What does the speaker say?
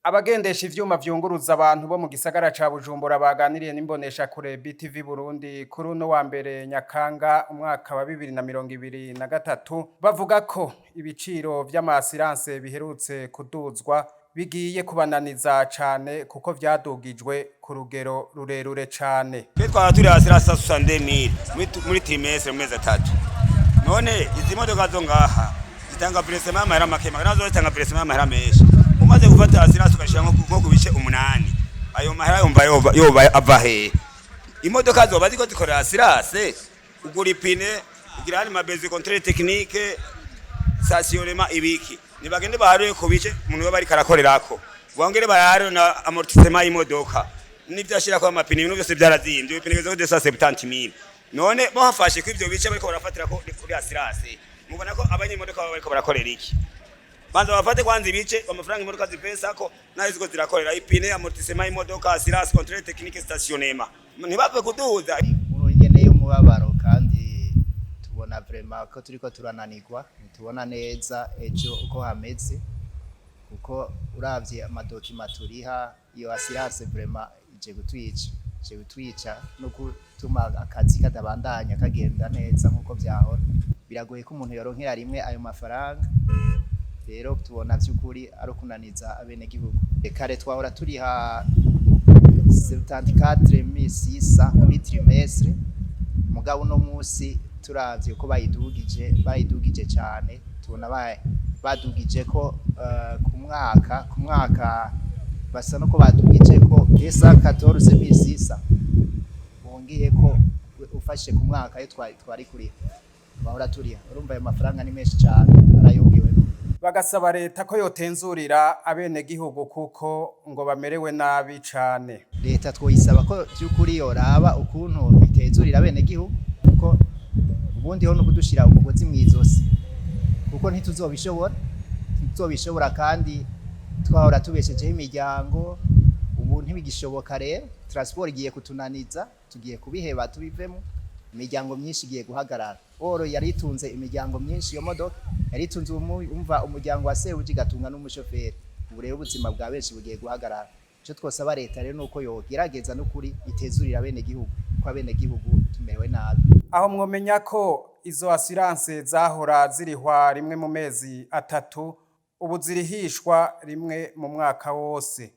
Abagendesha ivyuma vyunguruza abantu bo mu gisagara ca Bujumbura baganiriye n'imboneshakure BTV Burundi kuri uno wa mbere Nyakanga umwaka wa 2023, bavuga ko ibiciro vy'ama assurance biherutse kuduzwa bigiye kubananiza cane, kuko vyadugijwe ku rugero rurerure cane. Twe twara turi hasi rasa 62 000 muri trimestre, mu mezi 3. None izi modoka zo ngaha zitanga versement y'amahera make make, nazo zitanga versement y'amahera menshi. Umaze gufata assurance ugashira nko ku bice 8, ayo mahera yumva yoba ava hehe? Imodoka zoba ziko zikorera assurance, ugura ipine, ugira hani mabezi, contrôle technique, stationnement, ibiki. Nibagende baharuye ku bice umuntu yoba ariko arakorerako, bongere baharure na amortissement y'imodoka n'ivyo ashirako amapine. Ibintu byose byarazimbye, ibipine bigeze kuri 270 000. None bafashe ko ivyo bice bariko barafatira ko kuri assurance, mubona ko abanyemodoka baba bariko barakorera iki? Banza bafate kwanza ibice amafaranga imodoka zipesako nayo ziko zirakorera: ipine, amortissement y'imodoka, assurance, contrôle technique, stationnement. Ntibapfe kuduza. Inkuru nyene y'umubabaro, kandi tubona vraiment ko turiko turananirwa, ntitubona neza ejo uko hameze, kuko uravye ama documents turiha, iyo assurance vraiment ije kutwica, ije kutwica no gutuma akazi katabandanya kagenda neza nkuko vyahora. Biragoye ko umuntu yoronkera rimwe ayo mafaranga. Rero tubona vy'ukuri ari ukunaniza abenegihugu. Kare twahora turiha 74 600 kuri trimestre, mugabo uno musi turavye uko bayidugije, bayidugije cane. Tubona badugije ko ku mwaka basa nuko badugije ko 214 600 bongeye ko ufashe ku mwaka ayo twari kuriha, bahora turiha. Urumva ayo mafaranga ni menshi cane arayongeweko. Bagasaba leta ko yotenzurira abenegihugu, kuko ngo bamerewe nabi cane. Leta twoyisaba ko by'ukuri yoraba ukuntu itezurira abenegihugu, kuko ubundi ho no kudushira umugozi mw'izosi, kuko ntituzobishobora, ntituzobishobora. Kandi twahora tubeshejeho imiryango, ubu ntibigishoboka. Rero transport igiye kutunaniza, tugiye kubiheba tubivemo. Imiryango myinshi igiye guhagarara. Oro yari itunze imiryango myinshi, iyo modoka yari itunze umva umuryango wa sebuja, igatunga n'umushoferi. Ubu rero ubuzima bwa benshi bugiye guhagarara. Ico twosaba leta rero nuko yogerageza n'ukuri itezurira abenegihugu, ko abenegihugu tumerewe nabi. Aho mwomenya ko izo assurance zahora zirihwa rimwe mu mezi 3, ubu zirihishwa rimwe mu mwaka wose.